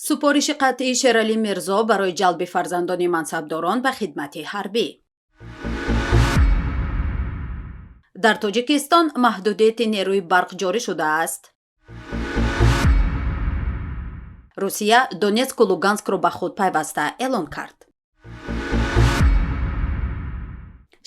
Супориши қатъии Шералӣ Мирзо барои ҷалби фарзандони мансабдорон ба хидмати ҳарбӣ. Дар Тоҷикистон маҳдудияти нерӯи барқ ҷорӣ шудааст. Русия Донецку Луганскро ба худ пайваста эълон кард.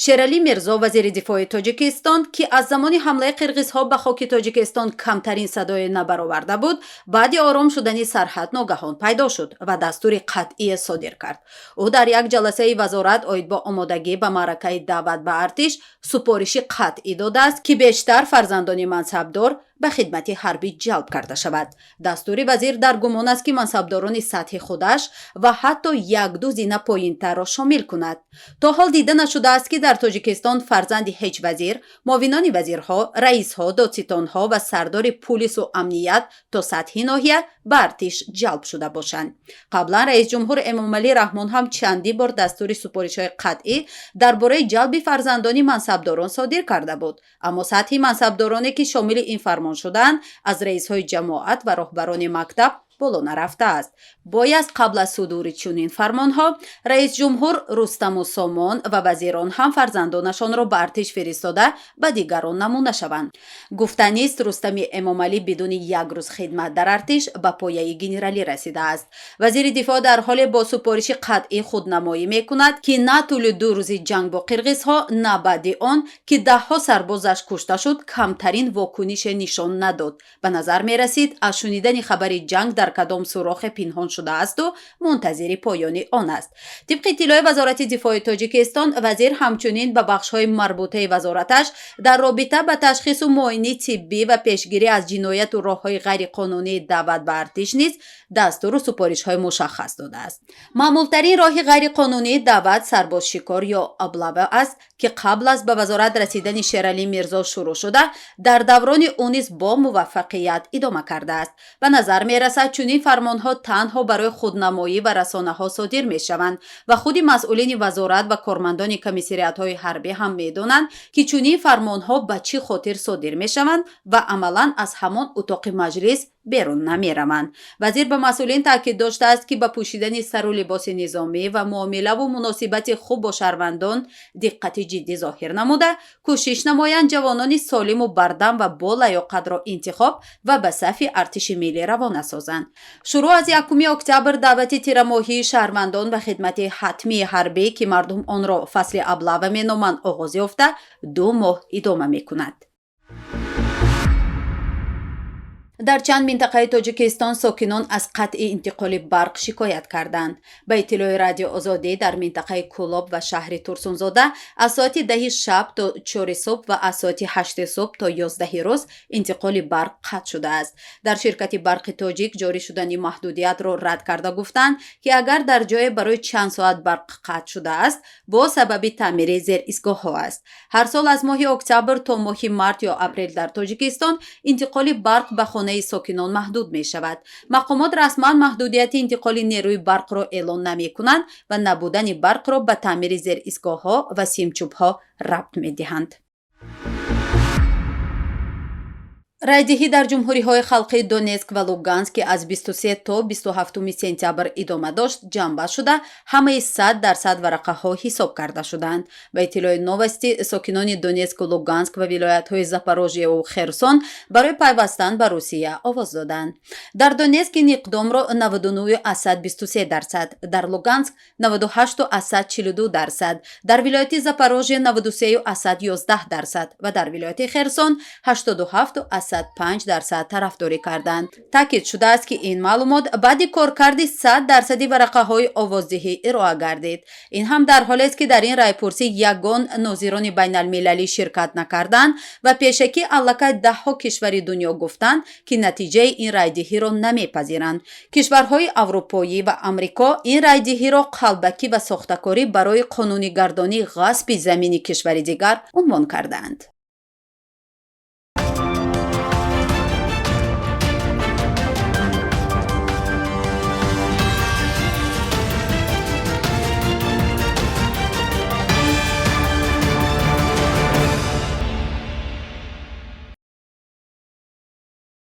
Шералӣ Мирзо, вазири дифои Тоҷикистон, ки аз замони ҳамлаи қирғизҳо ба хоки Тоҷикистон камтарин садое набароварда буд, баъди ором шудани сарҳад ногаҳон пайдо шуд ва дастури қатъие содир кард. Ӯ дар як ҷаласаи вазорат оид ба омодагӣ ба маъракаи даъват ба артиш супориши қатъӣ додааст, ки бештар фарзандони мансабдор ба хидмати ҳарбӣ ҷалб карда шавад. Дастури вазир дар гумон аст, ки мансабдорони сатҳи худаш ва ҳатто як-ду зина поинтарро шомил кунад. То ҳол дида нашудааст, ки дар Тоҷикистон фарзанди ҳеҷ вазир, муовинони вазирҳо, раисҳо, додситонҳо ва сардори пулису амният то сатҳи ноҳия ба артиш ҷалб шуда бошанд. Қаблан раисҷумҳур Эмомалӣ Раҳмон ҳам чандин бор дастури супоришҳои қатъӣ дар бораи ҷалби фарзандони мансабдорон содир карда буд, аммо сатҳи мансабдороне, ки шомили ин фармон шудаанд, аз раисҳои ҷамоат ва роҳбарони мактаб боло нарафтааст. Бояд қабл аз судури чунин фармонҳо раисҷумҳур Рустаму Сомон ва вазирон ҳам фарзандонашонро ба артиш фиристода, ба дигарон намуна шаванд. Гуфтанист, Рустами Эмомалӣ бидуни як рӯз хидмат дар артиш ба пояи генералӣ расидааст. Вазири дифоъ дар ҳоле бо супориши қатъӣ худнамоӣ мекунад, ки на тӯли 2 рӯзи ҷанг бо қирғизҳо, на баъди он, ки даҳҳо сарбозаш кушта шуд, камтарин вокунише нишон надод. Ба назар мерасид, аз шунидани хабари ҷанг дар кадом сурохе пинҳон шудаасту мунтазири поёни он аст. Тибқи иттилои Вазорати дифои Тоҷикистон, вазир ҳамчунин ба бахшҳои марбутаи вазораташ дар робита ба ташхису муоини тиббӣ ва пешгирӣ аз ҷинояту роҳҳои ғайриқонунии даъват ба артиш низ дастуру супоришҳои мушаххас додааст. Маъмултарин роҳи ғайриқонунии даъват сарбозшикор ё облава аст, ки қабл аз ба вазорат расидани Шералӣ Мирзо шурӯъ шуда, дар даврони ӯ низ бо муваффақият идома кардааст. Ба назар мерасад, чунин фармонҳо танҳо барои худнамоӣ ва расонаҳо содир мешаванд ва худи масъулини вазорат ва кормандони комиссариатҳои ҳарбӣ ҳам медонанд, ки чунин фармонҳо ба чӣ хотир содир мешаванд ва амалан аз ҳамон утоқи маҷлис берун намераванд. Вазир ба масъулин таъкид доштааст, ки ба пӯшидани сару либоси низомӣ ва муомилаву муносибати хуб бо шаҳрвандон диққати ҷиддӣ зоҳир намуда, кӯшиш намоянд ҷавонони солиму бардам ва болаёқатро интихоб ва ба сафи артиши миллӣ равона созанд. Шурӯъ аз 1 октябр даъвати тирамоҳии шаҳрвандон ба хидмати ҳатмии ҳарбӣ, ки мардум онро фасли облава меноманд, оғоз ёфта, 2 моҳ идома мекунад. Дар чанд минтақаи Тоҷикистон сокинон аз қатъи интиқоли барқ шикоят карданд. Ба иттилои Радио Озодӣ, дар минтақаи Кӯлоб ва шаҳри Турсунзода аз соати 10 шаб то 4 субҳ ва аз соати 8 субҳ то 11 рӯз интиқоли барқ қатъ шудааст. Дар ширкати Барқи Тоҷик ҷорӣ шудани маҳдудиятро рад карда гуфтанд, ки агар дар ҷое барои чанд соат барқ қатъ шудааст, бо сабаби таъмири зеристгоҳҳо аст. Ҳар сол аз моҳи октябр то моҳи март ё апрел дар Тоҷикистон интиқоли барқ ба хонаи сокинон маҳдуд мешавад. Мақомот расман маҳдудияти интиқоли нерӯи барқро эълон намекунанд ва набудани барқро ба таъмири зеристгоҳҳо ва симчӯбҳо рабт медиҳанд. Райдиҳӣ дар ҷумҳуриҳои халқии Донецк ва Луганск, ки аз 23 то 27 сентябр идома дошт, ҷамъбаст шуда, ҳамаи 100% варақаҳо ҳисоб карда шуданд. Ба иттилои Новости, сокинони Донецку Луганск ва вилоятҳои Запорожьеву Херсон барои пайвастан ба Русия овоз доданд. Дар Донецк ин иқдомро 99,23%, дар Луганск 98,42%, дар вилояти Запорожье 93,11% ва дар вилояти Херсон 87,5% тарафдорӣ карданд. Таъкид шудааст, ки ин маълумот баъди коркарди 100% варақаҳои овоздиҳӣ ироа гардид. Ин ҳам дар ҳолест, ки дар ин райпурсӣ ягон нозирони байналмилалӣ ширкат накарданд ва пешакӣ аллакай даҳҳо кишвари дунё гуфтанд, ки натиҷаи ин райдиҳиро намепазиранд. Кишварҳои аврупоӣ ва Амрико ин райдиҳиро қалбакӣ ва сохтакорӣ барои қонунигардонии ғасби замини кишвари дигар унвон кардаанд.